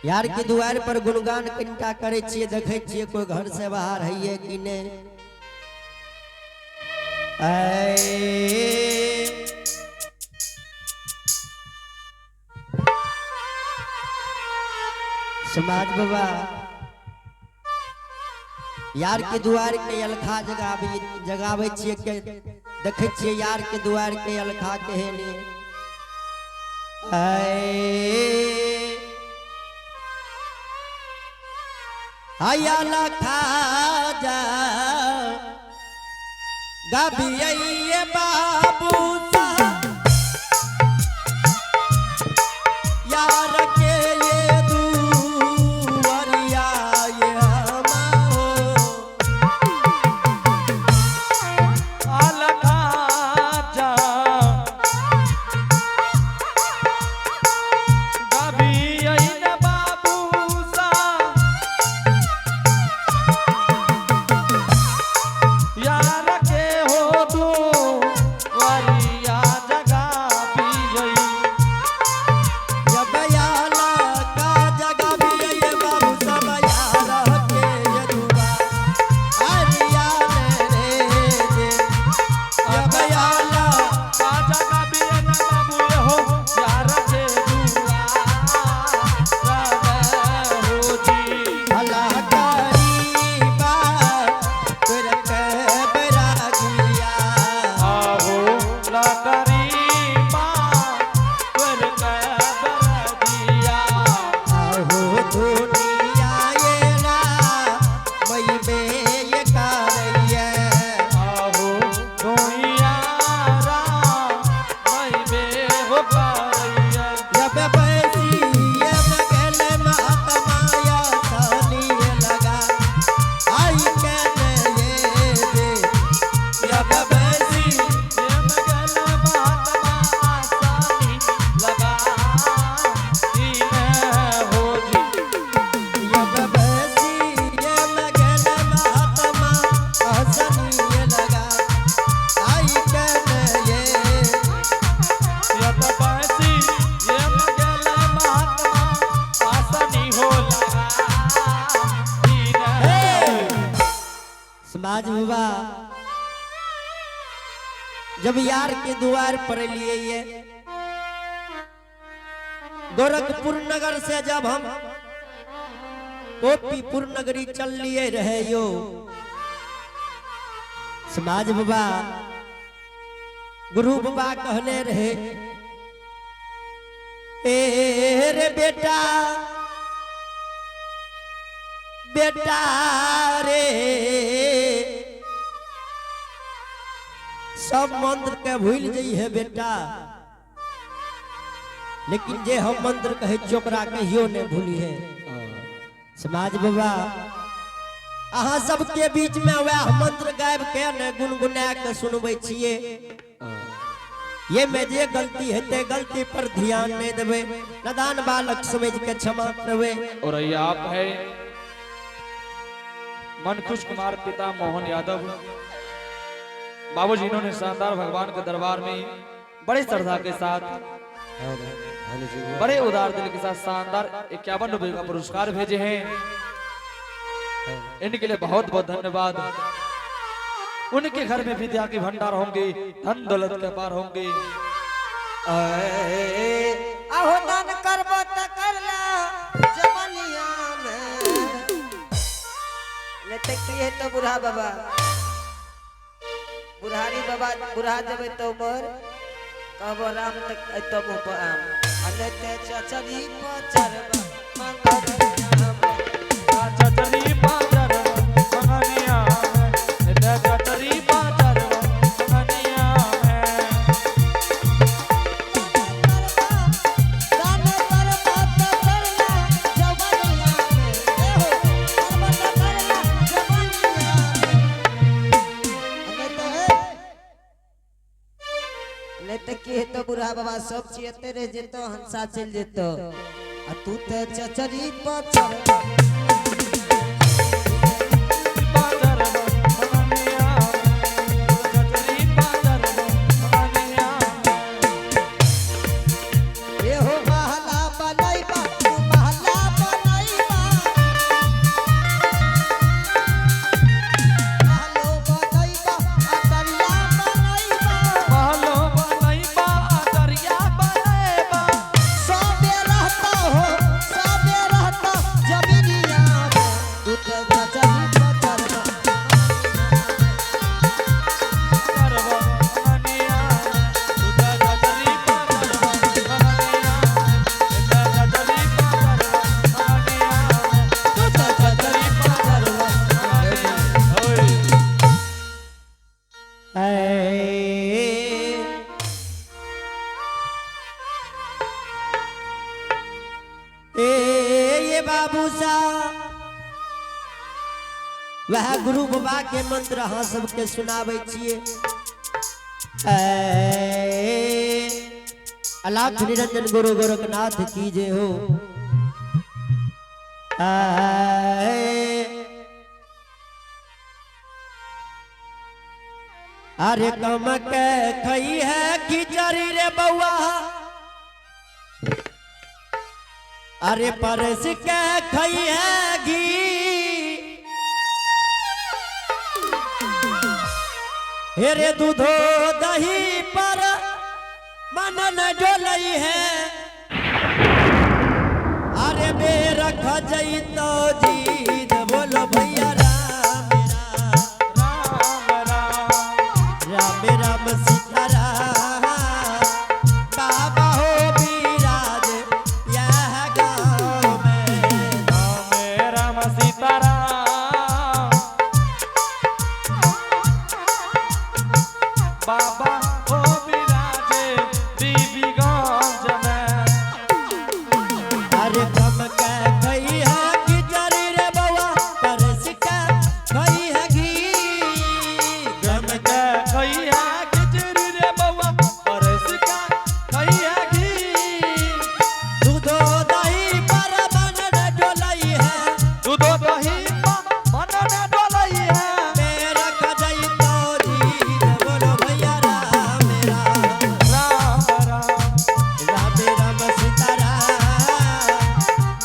यार के दुआर पर गुणगान कनिटा करै छियै, देखै छियै कोई घर से बाहर है कि नहीं। समाज बाबा यार के दुआर के अलखा जगाबै जगाबै छियै के देखै छियै यार के दुआर के अलखा के हेनी। आया लखा जा गबिये बाबू साहब यार के ये दुआरिया ये हमाओ अलखा जा गबिये बाबू सा यार के हो तू वरिया जगा पियई। जब याला का जगाबिये बाबू साहब यार के ये दुआरिया रे जे जब याला का जगा पियन बाबू हो यार के दुआ हो जी। अल्लाह करी बा तोर के बैरागिया। आहो लकरी बा तोर के बरदिया। आहो दुनिया ये रा मई में ये कारैया। आहो दुनिया रा मई में हो करैया। जब बैसी ये मगल महात्मा या सानी लगा आई के ये दे। जब बैसी प्रेम गल महात्मा आसानी लगा दीने हो जी। जब बैसी ये मगल महात्मा आसानी लगा आई के ये। यत पैसी प्रेम गल महात्मा आसानी हो लगा दीने। समाज बाबा जब यार के द्वार पर लिए ये गोरखपुर नगर से जब हम गोपीपुर नगरी चल लिए रहे यो समाज बाबा गुरु बाबा कहने रहे ए रे बेटा बेटा रे सब मंत्र के भूल जाइ है बेटा, लेकिन जे हम मंत्र कहे छियै ओकरा कहियो नहीं भूली है। समाज बाबा अहाँ सबके बीच में वह मंत्र गायब के ने गुनगुना के सुनबै छियै। ये में जे गलती हेतै गलती पर ध्यान नहीं देबै, नदान बालक समझ के क्षमा करबै। और ये आप है मनखुश कुमार पिता मोहन यादव बाबूजी, इन्होंने शानदार भगवान के दरबार में बड़े श्रद्धा के साथ बड़े उदार दिल के साथ शानदार 51 रुपए का पुरस्कार भेजे हैं। इनके लिए बहुत बहुत धन्यवाद। उनके घर में विद्या के भंडार होंगे, धन दौलत के पार होंगे। आहो दान करबो त करला जवनिया में, नहीं त की है तो बुढ़ा बाबा बुढ़ारी बाबा बुढ़ा जबे तो उमर कहबो राम तक अतो मुँह पर आम आ नहीं त चचरी पर चढ़बा मंगनिया में। चचरी पाचर मंगनिया में, चचरी पाचर मंगनिया में। दान करबो त करला जवनिया में, ए हो करबो त करला जवनिया में। नहीं त की हेतो बुढ़ा बाबा सब चियते रह जेतो हंसा चल जेतो आ तू त चचरी पर चढ़बा। पाचर मंगनिया में, चचरी पाचर मंगनिया में। ए हो महला बनैबा तू महला बनैबा। ये बाबू सा वह गुरु बाबा के मंत्र अहाँ सबके सुनाबै छियै। अलाख निरंजन गुरु गोरखनाथ की जय हो। अरे कम के खई है खिचड़ी रे बउआ, अरे परस के खई है घी, हेरे दूधो दही पर मन न डोलई है, अरे बेरख जई तो जीत। बोलो भैया राम राम राम राम राम राम सीता राम बाबा हो विराज यह गाँव में। राम राम सीता राम बाबा हो विराजे बीबीगंज में। अरे कम के खई है खिचड़ी रे बउआ, परस के खई है घी, गम के खैया खिचड़ी रे बउआ, परस के खैया घी, दूधो दही पर मन न डोलई है, दूधो दही मन न डोलई है, मेरा खजई तो जीत। बोलो भैया राम राम राम राम राम राम सीता राम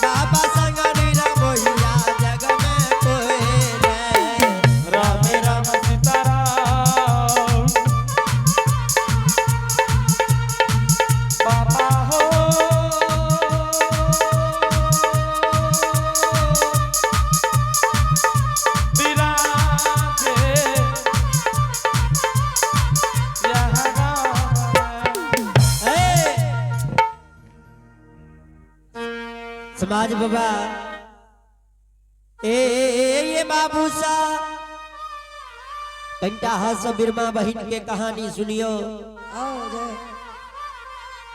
बाबा संग निरमोहिया जग में कोई रे। राम राम सीता राम बाबा हो विराजे यह गाँव में। ए! समाज बाबा ए ये बाबू सा कंटा हस बिरमा बहिन के कहानी सुनियो आओ जय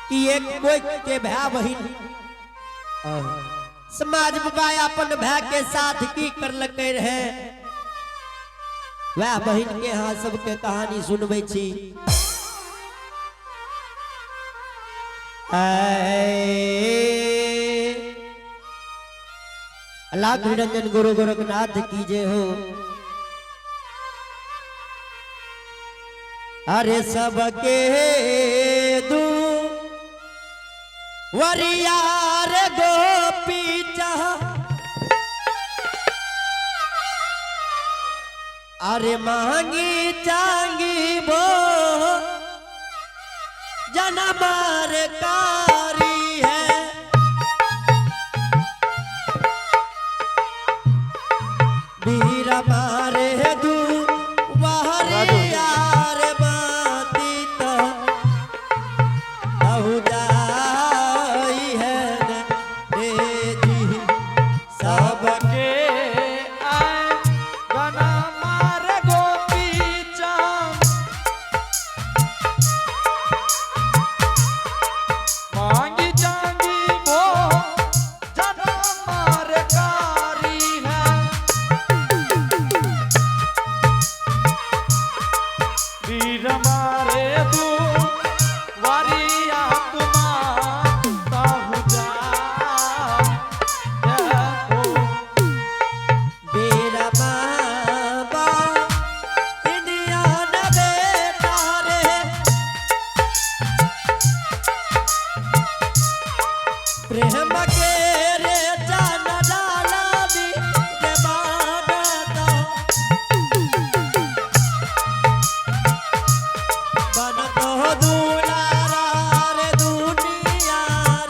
कि एक कोई के भा बहिन समाज बाबा अपन भाई के साथ की करलकै रहे, वह बहिन के अहाँ सबके कहानी सुनबै छी। लाख निरंजन गुरु गोरखनाथ की जय हो। अरे सबके दू वरियार गोपी चाह, अरे मांगी चांगी बो जनमार कारी है, वीर मारे दू वहरियार बाती तो कहु जाई है न रे जी सब सबके आए गना मार गोपी चांद, मांगी चांगी वो जना मार कारी है, वीर मारे दू वरिया तुम्हार ताहु जा हो। बेरा बाबा इंडिया न बेटा रे, प्रेम के रे जान डाला दी रे बाबा तो बन तो दुलारा रे दुनिया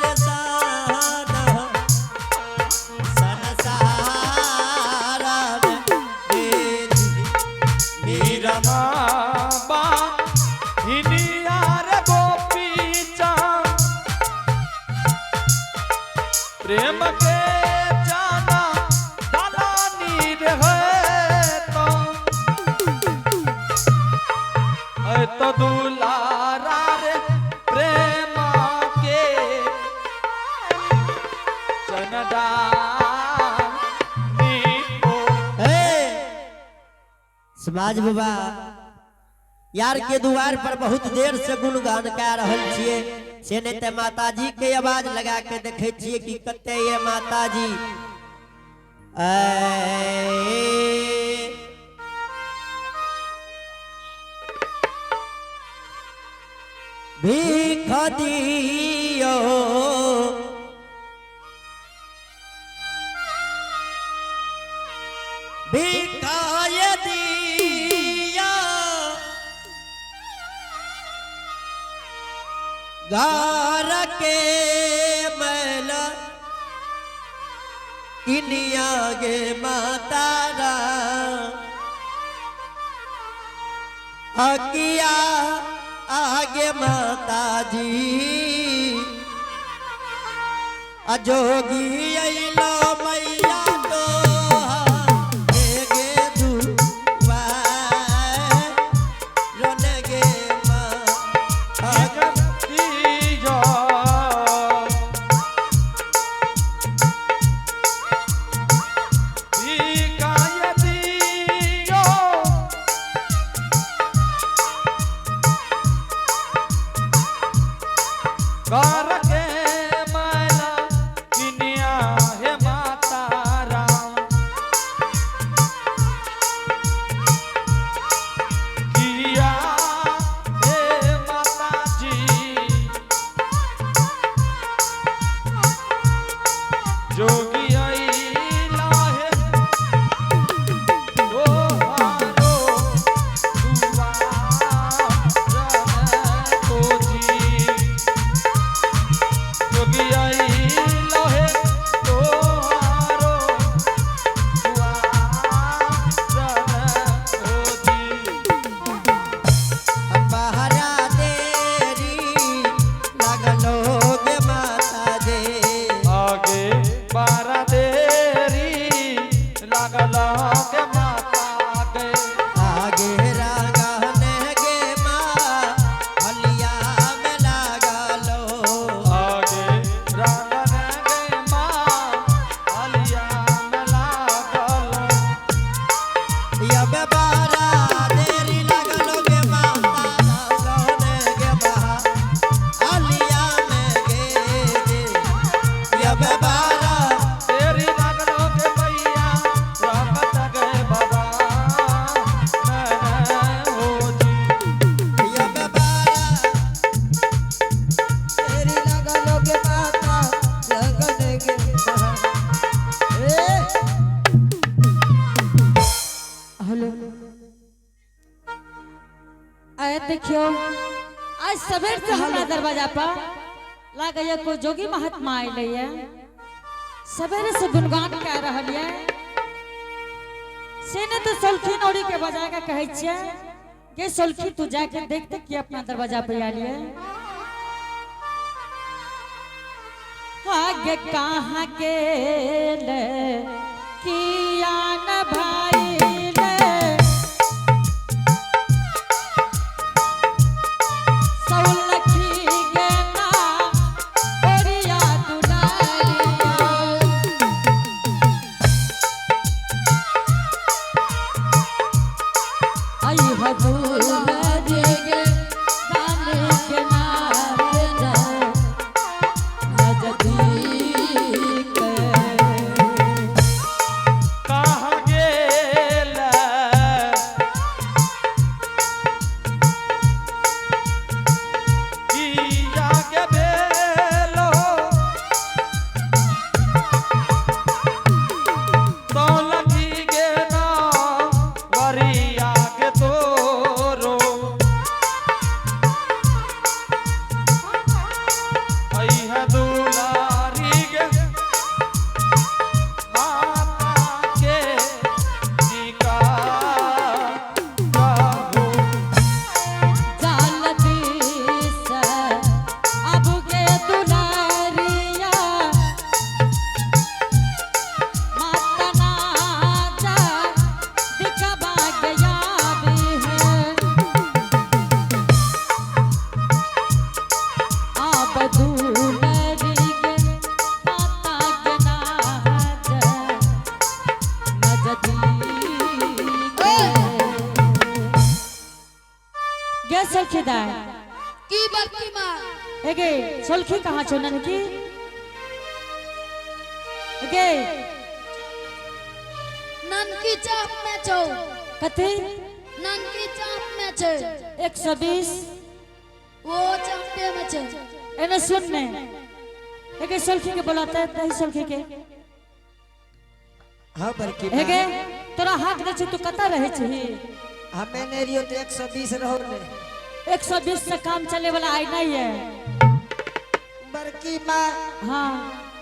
रे साना संसारा में मीरा बाबा हिनियार गोपी चांद, प्रेम के जाना डाला नीर है तो है तो दुलारा रे प्रेम के चन डाला। समाज बाबा यार के दुआर पर बहुत देर से गुणगान कै रहल छियै, से नहीं ते माताजी के आवाज लगा के देखे छियै कि कते ये माताजी। भीख दियो भिखाय दिया, घर के मैला किनिया गे माता हकिया आगे माता जी। अजोगी अइलो मैया तो गे दुआ रन गे माँ। के माला किनिया हे माता राम, किया हे माता जी। जोगी अइला हे तोहारो दुआर को जी। जोगी अइला हे तोहारो दुआर को जी। पहरा देरी लगलो गे माता जे। आगे बारा देरी लागल के माता गे। आगे रागन गे माँ हलिया में लागलो। आगे रागन गे माँ हलिया में लागल। यब बारा देरी लगलो गे माता रागन गे माँ हलिया में गे जे। यब बारा तेरी लागल के मैया रंगत गे बाबा मैं हो जी। यब बारा तेरी लगलो के माता लगन के महा। ए हेलो, आए देखियो, आज सवेर से हमरा दरवाजा पर लागैया कोई जोगी महात्मा आइले ये, सवेरे से गुणगान कर रहल ये। से ने तो सोलखी नौरी के बजा के कहै छियै के सोलखी तू जाके देखते कि अपना दरवाजा पे आयल ये। आगे कहाँ गेल किया न भाई रे, सौलखी गे ना ओरिया दुलारिया। आई हजूर गे दान के नाम जा नजदीक। छै दाय? की बड़की माँ? एगे सोलखी कहाँ छौ ननकी? एगे। ननकी चाप में छौ। कथी? ननकी चाप में छै। 120। वो चापे में छै। एने सुन ने, एगे सोलखी के बोलाते दही सोलखी के। हाँ बड़की माँ। एगे तोरा हाक दै छै, तू कतऽ रहै छही? हमे नहीं रहियो तो 120 रहो ने। 120 से काम चले वाला आइ नहीं है। बड़की माँ। हाँ।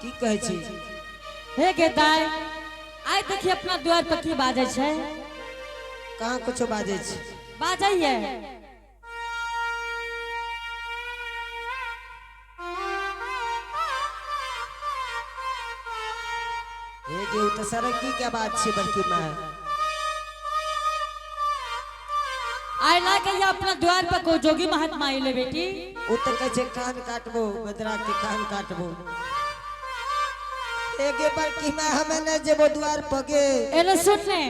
की कहै छी? हे गे दाय, आइ देखी अपना द्वार पर की बाजै छै। कहाँ कुछो बाजै छी? बाजै है। हे गे, उ तऽ सरंगी के बात छै बड़की माँ। आइ लागैया अपना द्वार पर कोई जोगी महात्मा अइले बेटी। ओ तऽ कहै छै कान काटबो, बदरा के कान काटबो। हे गे बड़की माँ, हमे नहीं जेबो द्वार पर गे। एने सुन ने,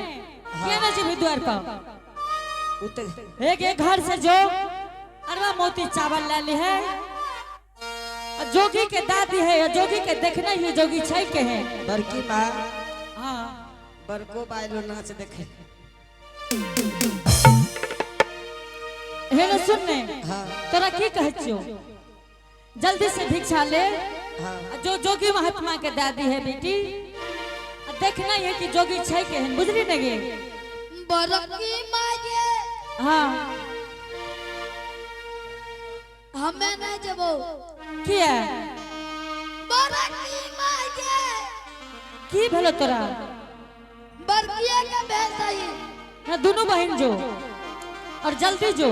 के नहीं जेबही द्वार पर? उ तऽ हे गे, घर से जो अरवा मोती चावल ले ली है आ जोगी के दादी है, आ जोगी के देखने ही जोगी छै के है। बड़की माँ। हाँ। बड़को बाइलो नाच देखे। हे ने सुन ने। हाँ। तोरा की कहै छियौ, जल्दी से भिक्षा ले। हाँ। आ जो जोगी महात्मा के दादी है बेटी, आ देखना है कि जोगी छै केहन, बुझली ने गे? बड़की माँ गे। हाँ। हमे नहीं जेबो। किया? बड़की माँ गे। की भेलो तोरा? बड़किया के भेज दही। ना, दोनों बहन जो और जल्दी जो।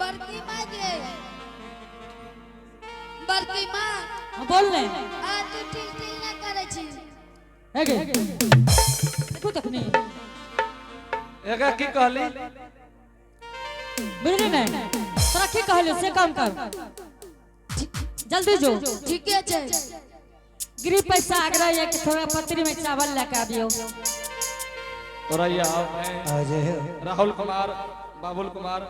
बड़की माँ गे, बड़की माँ। हाँ, बोल ने। आ तू टिल टिल ना करे छी। हे गे, देखू तखनी। एगा की कहली? बुझली ने, तोरा की कहलियो से काम कर, जल्दी जो। ठीके छै। गृह पैसा आग्रह है कि थोड़ा पत्री में चावल लेके आबियो। तोरैया में आ जय हो। राहुल कुमार, बाबुल कुमार,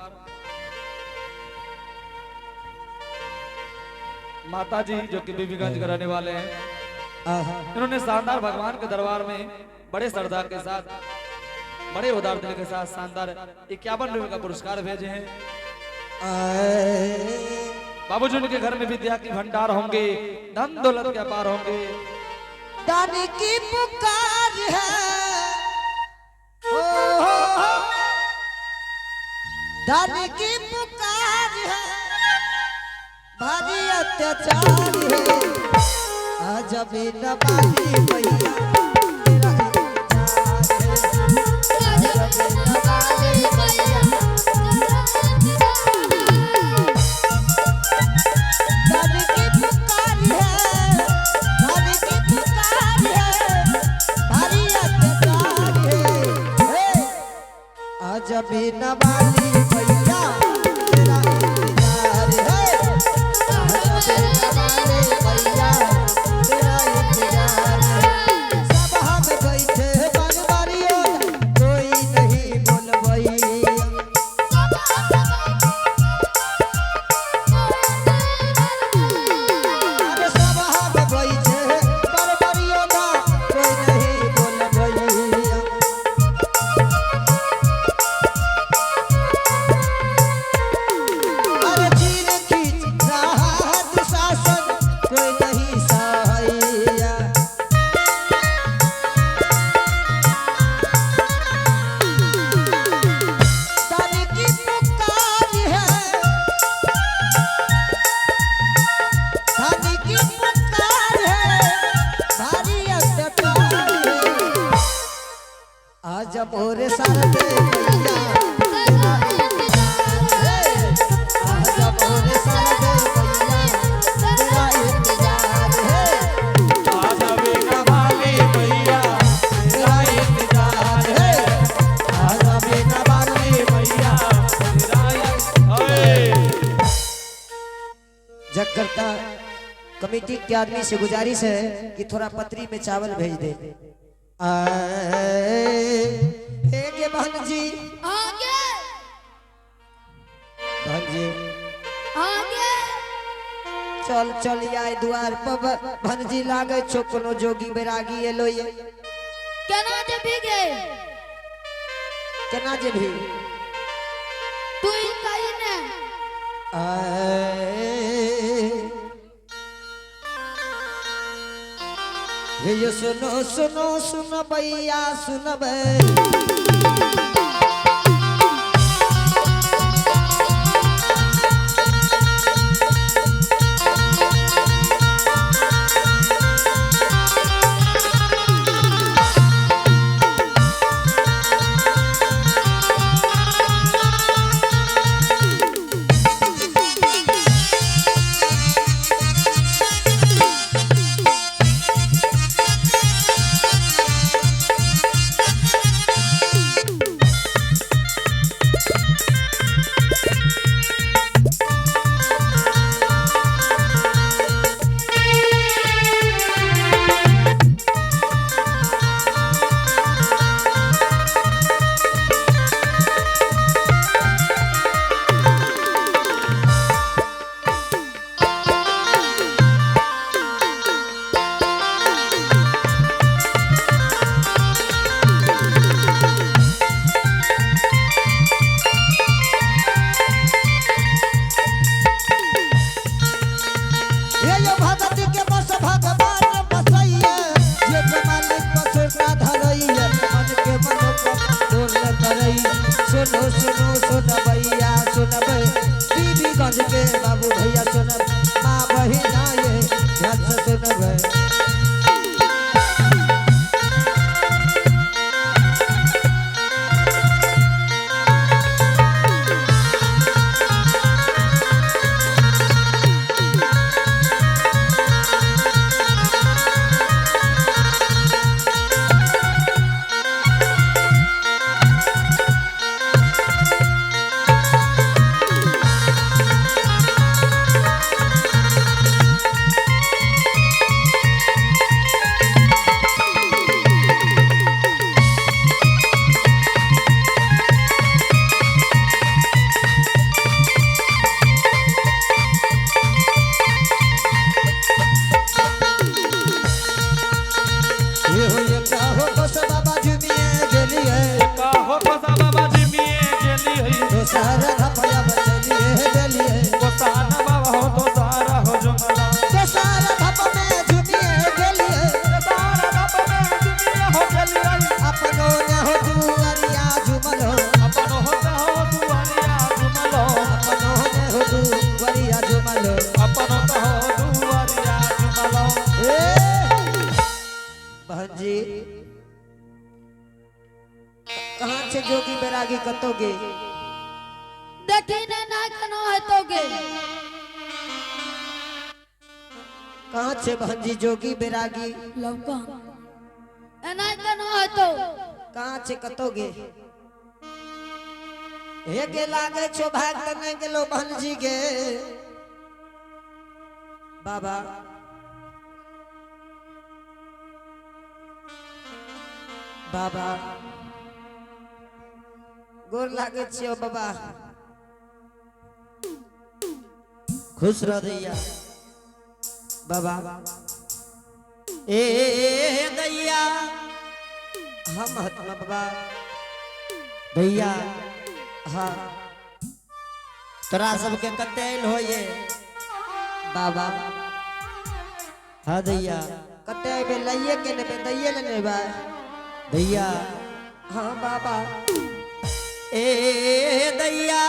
माता जी जो कि बीबीगंज के रहने वाले हैं, आहा। इन्होंने शानदार भगवान के दरबार में बड़े श्रद्धा के साथ, बड़े उदार दिल के साथ शानदार 51 रुपए का पुरस्कार भेजे हैं। आए। बाबूजी उनके घर में विद्या की भंडार होंगे, धन दौलत के अपार होंगे। दानी की पुकार है, ओ हो हो। दानी की पुकार है, भारी अत्याचार है, आज बिना बाली मैया तेरा इंतजार है। आज बिना बाली मैया तेरा इंतजार है। दानी की पुकार है, दानी की पुकार है, भारी अत्याचार है। हे! आज बिना बाली मैया तेरा इंतजार है। आज बिना बाली मैया तेरा इंतजार है। सब हम बैठे बनवारियों, कोई नहीं बोलबैया। अरे सब हम बैठे बनवारियों ना, कोई नहीं बोलबैया। अरे चीर खींच रहा है दुशासन, कोई नहीं सहाया। दानी की पुकार है, दानी की पुकार है, भारी अत्याचार है, आज मोरे सरदे मैया तेरा इंतजार है। आज मोरे सरदे मैया तेरा इंतजार है। तेरा इंतजार है। आज बिना बाली मैया ओए। जगकर्ता कमेटी के आदमी से गुजारिश है कि थोड़ा पत्री में चावल भेज दे। आए, हे गे बहन जी। हाँ गे। जी हाँ गे। चल चल आय द्वार पर भनजी लागे छो कोनो जोगी बैरागी एलो ये। केना जेबही गे? केना जेबही? तू ही कही ने। हे यो सुनो सुनो सुनबैया सुनबै। हे यो भगत के बस भगवान बसैया, जे के मालिक बसोटा धरैया, मन के मन पूर्ण करैया। सुनो सुनो सुनबैया सुनबै, बीबीगंज के बाबू भैया सुनब, माँ बहिना ये ध्यान से सुनबै। हे हो ये काहो बस बाबा जुमिए गेलिए, काहो बसा बाबा जी मिए गेली है। दोसर धपया बचलिए गेलिए। गोसाना बाबा हो तो सारा हो जुमला। दोसर धप में जुमिए गेलिए, सारा बाप में जुमिए हो गेली है। अपनो ने हो दुआरिया झुमलो, अपन हो तो हो दुआरिया जुमलो। अपनो ने हो दुआरिया झुमलो। अपन तो हो दुआरिया जुमलो। ए बहन जी कहाँ छे जोगी बैरागी कतो गे? देखी ने ना कनो हेतो गे। कहाँ छे बहन जी जोगी बैरागी? लौका एना कनो हेतो। कहाँ छे कतो गे? हे के लागे छो भाग त नहीं गेलो बहन जी गे। बाबा बाबा गोर लागे छियो बाबा। खुश रह दैया। बाबा ए दैया। हम महात्मा बाबा। दैया हाँ तोरा सबके कते आयल होइए? बाबा हाँ दैया। कते अबे लइए के नेबे दैये ले नेबे। दैया हाँ बाबा। ए दैया।